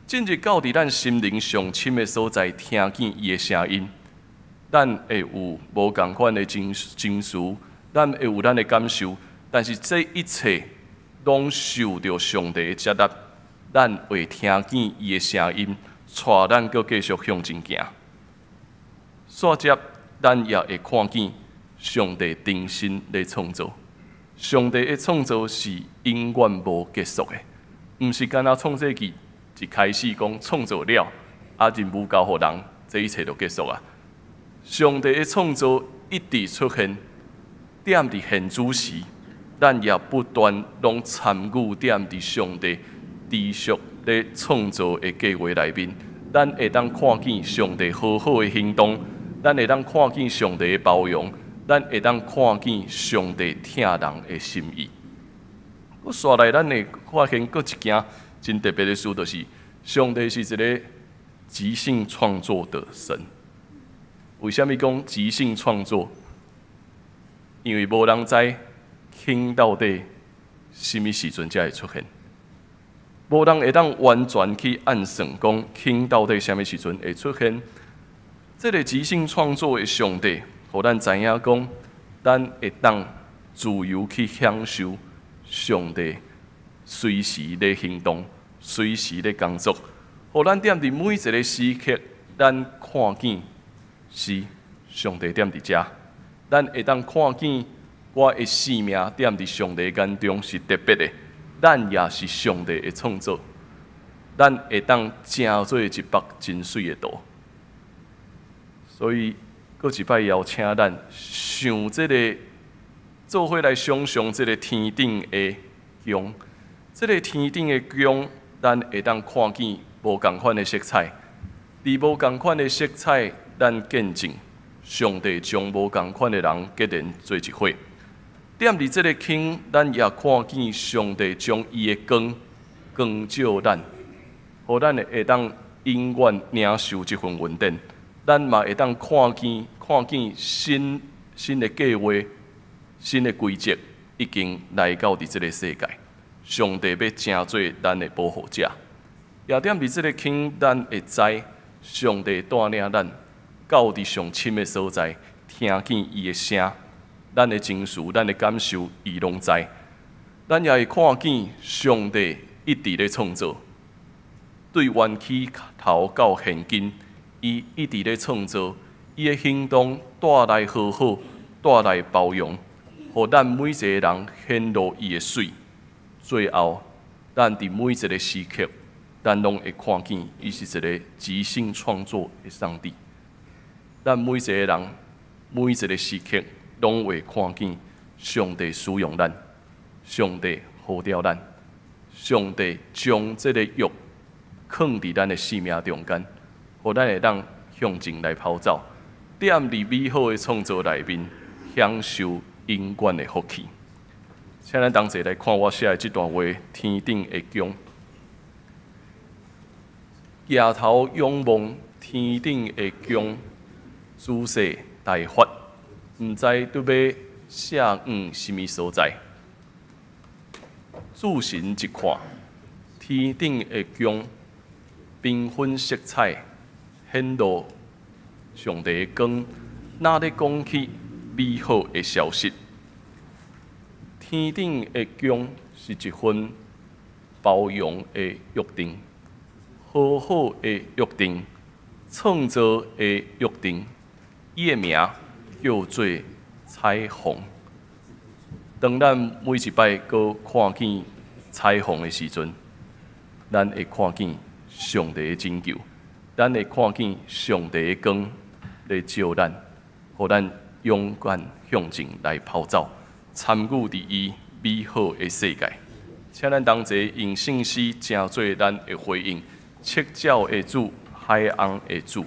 Speaker 6: 進入到佇咱心靈上深的所在，聽見伊的聲音。咱會有無仝款的情緒，咱會有咱的感受，但是這一切攏受著上帝的接納，咱會聽見伊的聲音，帶咱閣繼續向前行。煞接，咱也會看見上帝重新咧創造。上帝的創造是永遠無結束的，毋是干焦創世記一開始講創造了，啊任務交予人，這一切就結束啊。上帝的創造一直出現，踮佇現此時，咱也不斷攏參與踮佇上帝持續咧創造的計劃內面，咱會當看見上帝好好的行動，咱會當看見上帝的包容，咱會當看見上帝疼人的心意。閣紲來，咱會發現閣一件真特別的事，就是上帝是一个即興創作的神。為啥物講即興創作？因為無人知輕到底啥物時陣才會出現，無人會當完全去按算講輕到底啥物時陣會出現。這个即興創作的上帝，予咱知影講，咱會當自由去享受上帝隨時咧行動，隨時咧工作，予咱踮佇每一个時刻，咱看見是上帝踮佇遮，咱會當看見我的生命踮佇上帝眼中是特別的，咱也是上帝的創造，咱會當成做一幅真媠的圖。所以，閣一擺邀請咱想這个，做伙來想象這个天頂的宮，這个天頂的宮，咱會當看見無仝款的色彩，佇無仝款的色彩，咱見證上帝將無仝款的人結連做一伙。踮佇這个空，咱也看見上帝將伊的光光照咱，予咱會當永遠領受這份恩典。咱嘛會當看見新的計劃、新的規則已經來到佇這个世界。上帝欲成做咱的保護者，也踮佇這个空，咱會知上帝帶領咱到佇上深的所在，聽見伊的聲，咱的情緒、咱的感受，伊攏知。咱也會看見上帝一直咧創造，對源起頭到現今，伊一直咧創造，伊的行動帶來和好，帶來包容，予咱每一個人顯露伊的媠。最後，咱佇每一個時刻，咱攏會看見伊是一個即興創作的上帝。咱每一個人，每一個時刻，攏會看見上帝使用咱，上帝呼召咱，上帝將這个約囥佇咱的生命中間，予咱會當向前來跑走，踮佇美好的創造內面，享受永遠的福氣。請咱同齊來看我寫的這段話：天頂的宮，舉頭仰望天頂的宮，姿勢大發，毋知拄欲射往啥物所在。注神一看，天頂的宮，繽紛色彩，顯露上帝的光，若咧講起美好的消息。天頂的宮是一份包容的約定，和好的約定，創造的約定。伊的名叫做彩虹。當咱每一擺閣看見彩虹的時陣，咱會看見上帝的拯救，咱會看見上帝的光來照咱，予咱勇敢向前來跑走，參與佇伊美好的世界。請咱同齊用聖詩成做咱的回應：赤腳的主，海翁的主。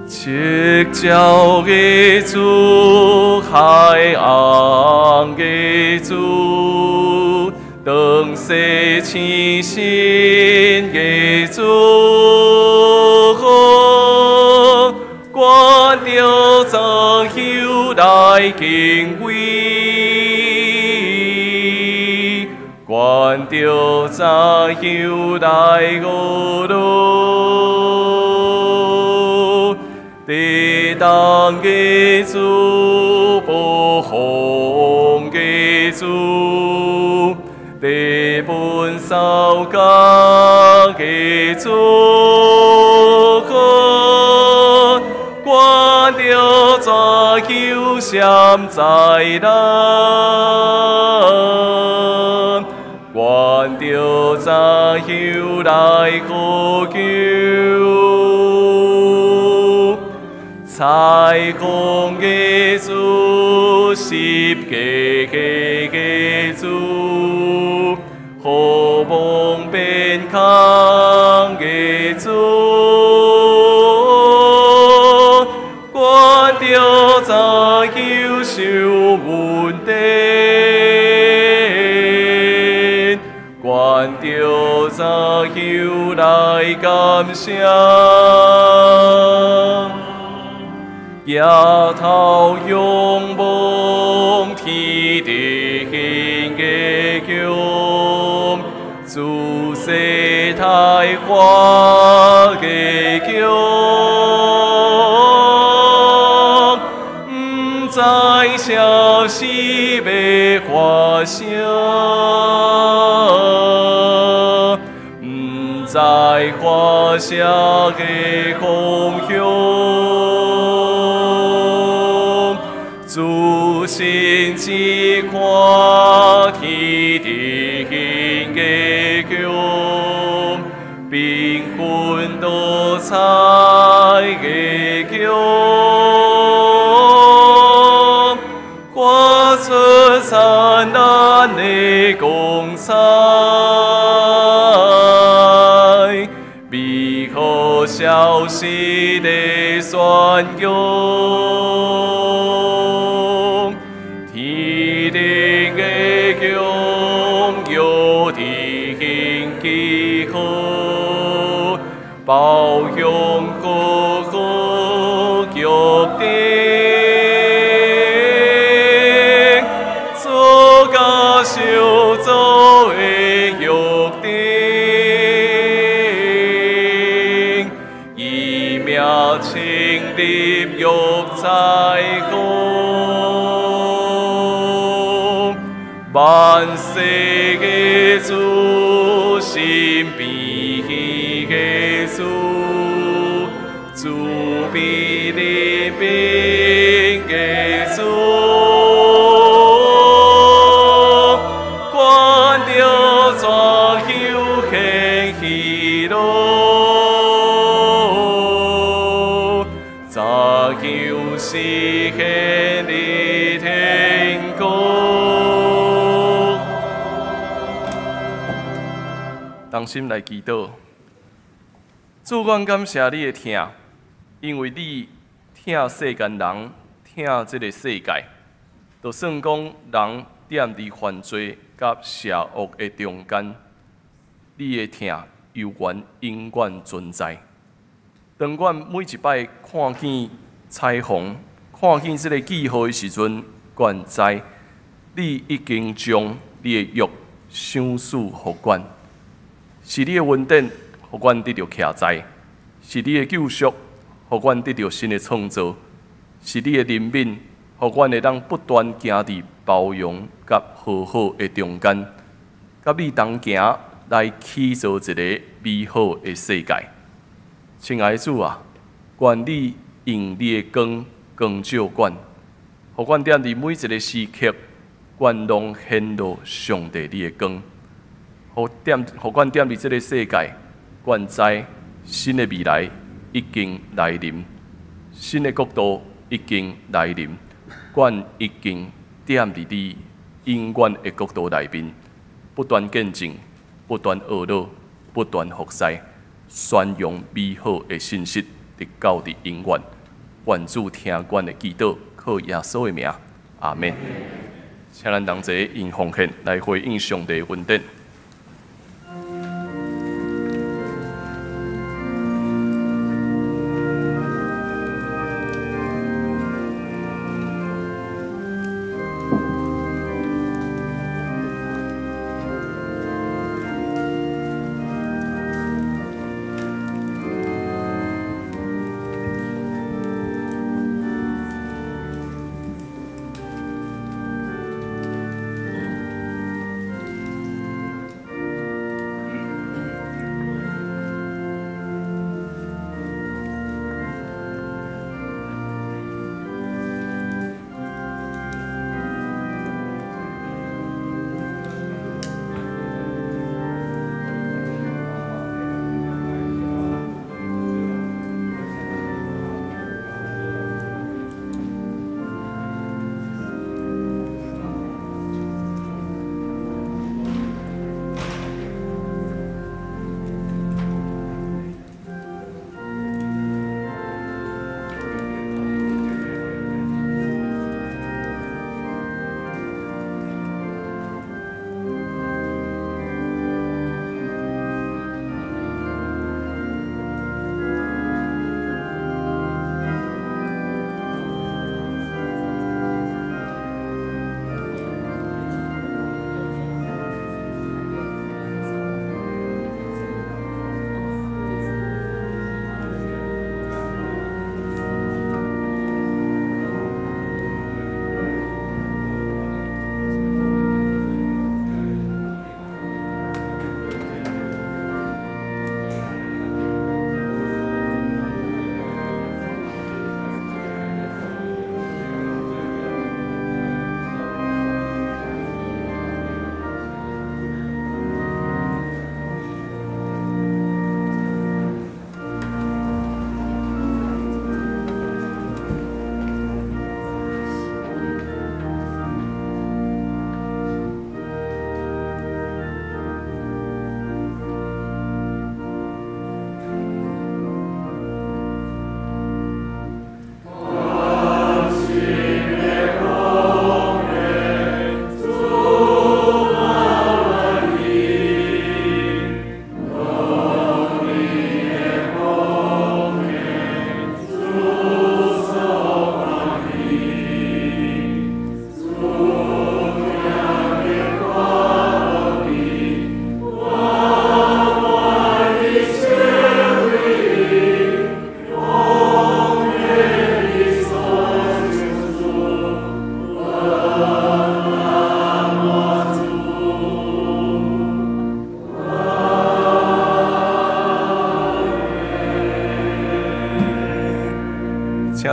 Speaker 6: 赤腳的主，海翁的主，當世清新的主，願著怎樣來敬畏，願著怎樣來呵咾。地當的主，暴風的主，地本掃家的主，願著怎樣閃在咱，願著怎樣來呼求。彩虹的主，十架的主，和梦变空的主，愿著怎样受恩典，愿著怎样来感谢。举头仰望天頂的宮，自世太華的宮，毋知啥時欲發生，毋知發啥个方向。主神只看天頂的宮，繽紛多彩的宮，發出燦爛的光彩，美好消息的宣揚。天頂的宮，約定記號，包容和好約定，做甲受造的約定，伊名稱立約彩虹。萬世的主，神秘的的主，慈悲怜悯的主，阮著怎休闲喜乐？怎样实现伫天国？同心来祈祷，主，阮感谢你的疼，因为你疼世间人，疼这个世界，就算讲人踮伫犯罪佮邪恶的中间，你的疼犹原永远存在。當阮每一擺看見彩虹，看見這個記號的時陣，阮知你已經將你的約賞賜予阮。是你的恩典，予阮得著徛在；是你的救贖，予阮得著新的創造；是你的憐憫，予阮會當不斷行佇包容佮和好的中間，佮你同行來起造一个美好的世界。親愛的主啊，願你用你的光光照阮，予阮踮佇每一个時刻，阮攏顯露上帝你的光。予阮踮佇這个世界，阮知新的未來已經來臨，新的國度已經來臨，阮已經踮佇你永遠的國度內面，不斷見證，不斷學樂，不斷服侍，宣揚美好的信息，直到佇永遠。願主聽阮的祈禱，靠耶穌的名，阿們。請咱同齊用奉獻來回應上帝的恩典。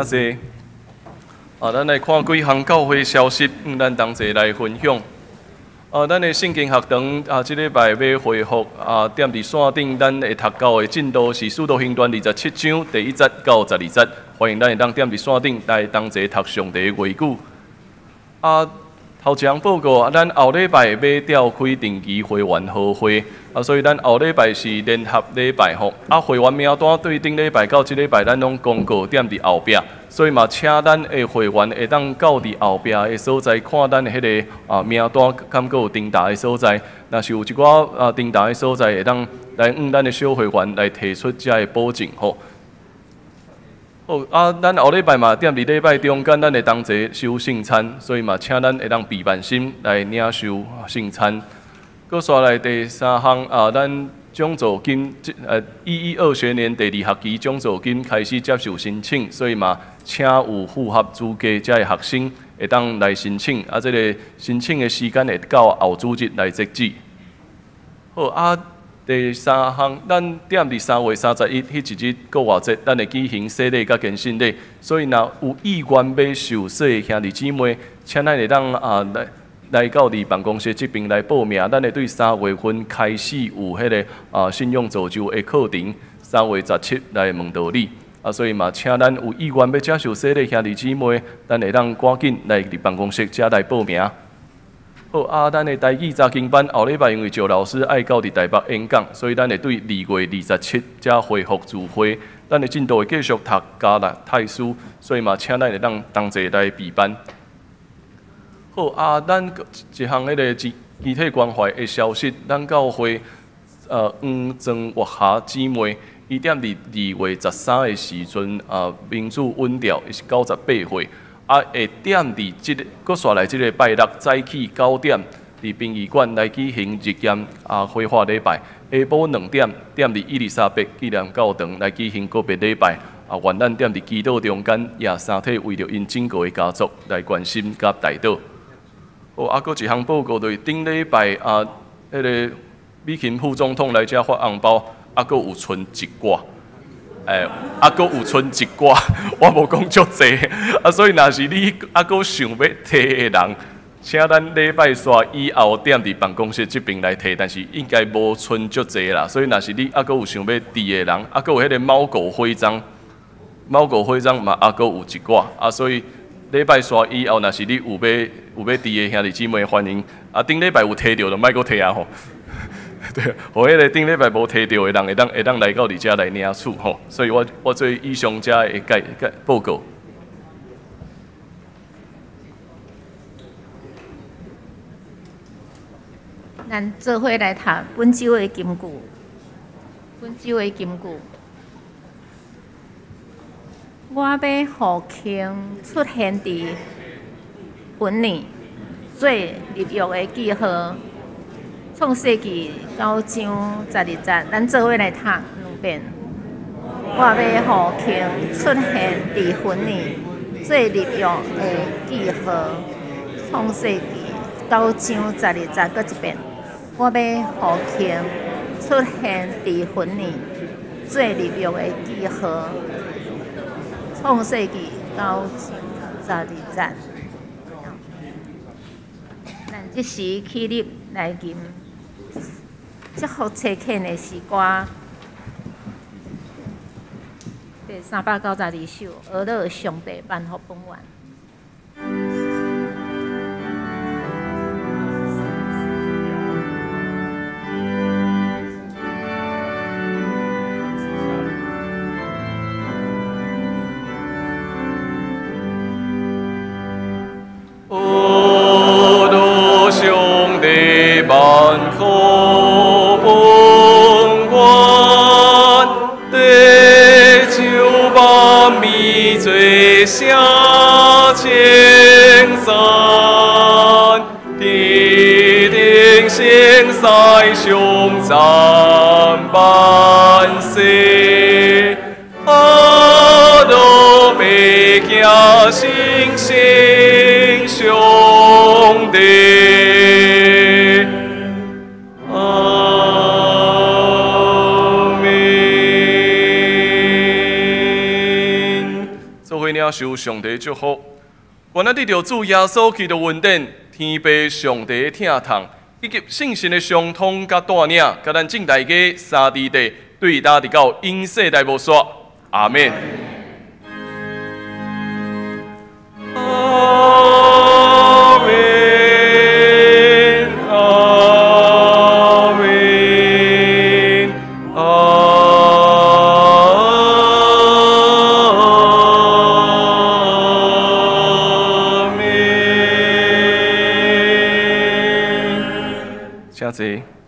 Speaker 6: 請坐。啊，咱來看幾項教會消息，咱同齊來分享。啊，咱的聖經學堂啊，這禮拜欲恢復啊，踮佇線頂，咱會讀到的進度是《使徒行傳》27章第1節到12節，歡迎咱會當踮佇線頂來同齊讀上帝的話語。啊，頭一項報告，啊，咱後禮拜欲調開定期會員和會，啊，所以咱後禮拜是聯合禮拜吼。啊，會員名單對頂禮拜到這禮拜，咱攏公告踮佇後壁，所以嘛，請咱的會員會當到佇後壁的所在看咱的彼个啊名單，敢閣有重疊的所在。若是有一寡啊重疊的所在，會當來向咱的小會員來提出遮的保證吼。好啊，咱後禮拜嘛，踮佇禮拜中間，咱會同齊守聖餐，所以嘛，請咱會當備萬心來領受聖餐。閣紲來第三項啊，咱獎助金，112學年第二學期獎助金開始接受申請，所以嘛，請有符合資格遮的學生會當來申請。啊，這个申請的時間會到後主日來截止。好啊。第三項，咱踮佇3月31彼一日復活節，咱會舉行洗禮佮堅振禮。所以，若有意願欲受洗的兄弟姊妹，請咱會當啊來來到佇辦公室這邊來報名。咱會對3月份開始有彼个啊信仰造就的課程，3月17來問到你。啊，所以嘛，請咱有意願欲接受洗禮兄弟姊妹，咱會當趕緊來佇辦公室遮來報名。好啊，咱的台語查經班後禮拜因為趙老師愛到佇台北演講，所以咱會對2月27才恢復聚會。咱的進度會繼續讀加拉太書，所以嘛，請咱會當同齊來備班。好啊，咱一項彼个肢體關懷的消息，咱教會黃莊月霞姊妹，伊踮佇2月13的時陣啊，民主穩掉，伊是98歲。啊，會踮佇這个，閣紲來這个拜六早起9點，佇殯儀館來舉行日驗啊火化禮拜。下晡2點，踮佇伊麗莎白紀念教堂來舉行告別禮拜。啊，願咱踮佇祈禱中間，也三體為著𪜶整個的家族來關心佮代禱。好，啊，閣一項報告就是頂禮拜啊，彼个美琴副總統來遮發紅包，啊，閣有賰一寡。欸，啊，閣有賰一寡，我無講足濟，啊，所以若是你啊，閣想欲提的人，請咱禮拜煞以後踮佇辦公室這邊來提，但是應該無賰足濟啦。所以若是你啊，閣有想欲提的人，啊，閣有彼个貓狗徽章，貓狗徽章嘛，啊，閣有一寡，啊，所以禮拜煞以後，若是你有欲提的兄弟姊妹，歡迎。啊，頂禮拜有提著就莫閣提啊吼。對，予彼个頂禮拜無提著的人，會當來到佇遮來領取吼。所以我做以上遮的介介報告。
Speaker 4: 咱做伙來讀本週的金句。本週的金句，我欲予坑出現佇園裡，做立約的記號。創世記9章12節，咱做伙來讀兩遍。我欲予坑出現佇園裡，做立約的記號。創世記9章12節，閣一遍。我欲予坑出現佇園裡，做立約的記號。創世記9章12節。咱這時起立來吟祝福差遣的詩歌，第392首，阿樂上帝萬福本願。
Speaker 6: 阿樂上帝萬福本願，地上萬物做聲稱讚，天頂聖使頌讚萬世，阿樂百行信心上帝。阿們。做伙領受上帝祝福。願咱得著主耶穌基督恩典、天父上帝疼痛，以及聖神的相通佮帶領，佮咱眾大家三弟弟，對今直到永世代無煞。阿們。阿們，阿們，阿們。請坐。